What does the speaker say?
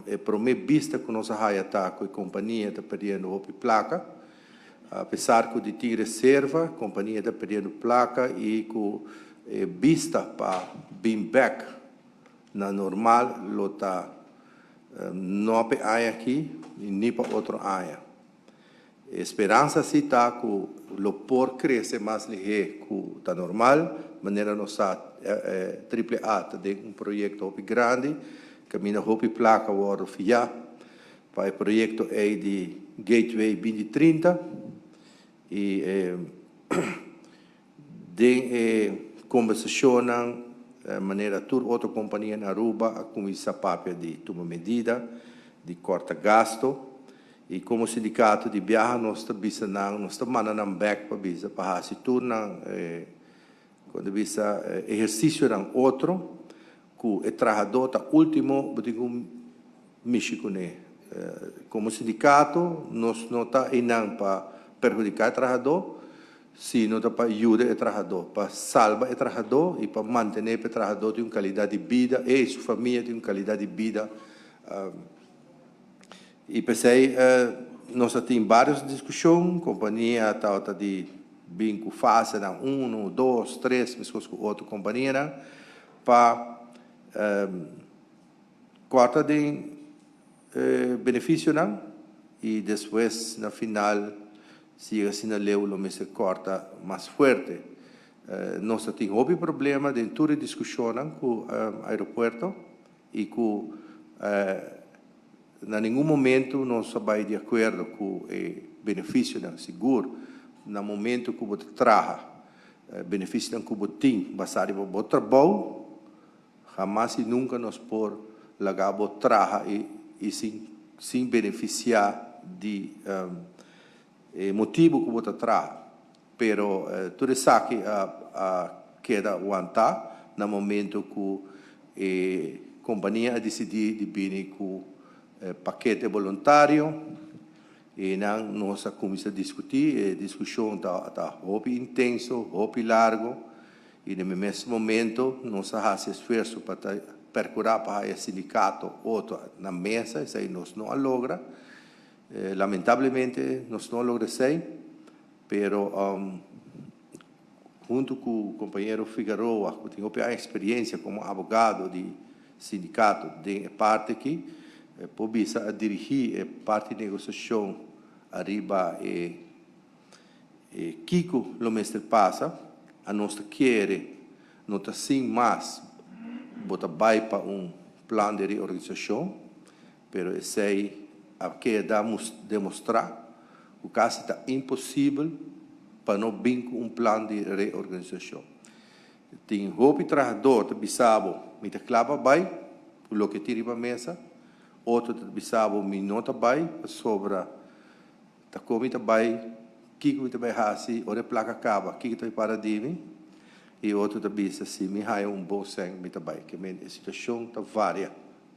E prome bista cu nos a haya ta cu e compania ta perdiendo hopi placa. A pesar cu di tin reserva, compania ta perdiendo placa y cu e bista pa bin bek na normal lo ta no pa e aña aki ni pa otro aña. E speransa si ta cu lo por crece mas lihé cu ta normal, manera nos sa Triple A ta den un proyecto hopi grandi, caminda hopi placa wordo fiá pa e proyecto ey di Gateway 2030 y den e combersacionnan manera tur otro compania na Aruba a cuminsa papia di tuma medida di corta gasto y como sindicato di biaha nos ta bisa nan, nos ta manda nan bek pa bisa pa haci tur nan con ta bisa ehercicionan otro cu e trahador ta ultimo bo tin cu mishi cune. Como sindicato nos no ta eynan pa perhudica e trahador, sino ta pa yuda e trahador, pa salba e trahador y pa mantene pa e trahador tin un calidad di bida, e y su famia tin un calidad di bida. Y p'esey nos a tin varios discusion, compania tabata di bin cu fasenan uno, dos, tres, mescos cu otro companianan, pa Corta den e beneficionan y despues na final si yega asina leu lo mester corta mas fuerte. Nos ta tin hopi problema den tur e discusionnan cu aeropuerto y cu na ningun momento nos a bay di acuerdo cu e beneficionan. Sigur na momento cu bo ta traha beneficionan cu bo tin basa riba bo trabou. Hamas y nunca nos por laga bo traha y sin sin beneficia di e motibo cu bo ta traha. Pero tur esaki a a keda wanta na momento cu e compania a dicidi di bini cu pakete boluntario y nan nos a cuminsa discuti. E discusion ta ta hopi intenso, hopi largo. I den e mes momento nos a hasi esfuerso pa ta percura pa haya sindicato otro na mesa, esei nos no a logra. Lamentablemente nos no a logra esei, pero hunto cu compañero Figaroa cu tin hopi aña experiencia como abogado di sindicato den e parti aki, por bisa a dirigi e parti negociacion ariba e E kiko lo mester pasa? A nos ta kere no ta sin mas bo ta bai pa un plan di reorganisashon, pero esei a keda demostrá ku kasi ta imposibel pa no bin ku un plan di reorganisashon. Tin hopi trahador ta bisa bo mi ta kla pa bai ku loke tin riba mesa, otro ta bisa bo mi no ta bai pasobra Ta kon mi ta bai, kiko mi ta bai hasi ora e plaka kaba, kiko ta bai para di mi? I otro ta bisa, si mi haña un bon sèn mi ta bai. Ke men e situashon ta varia.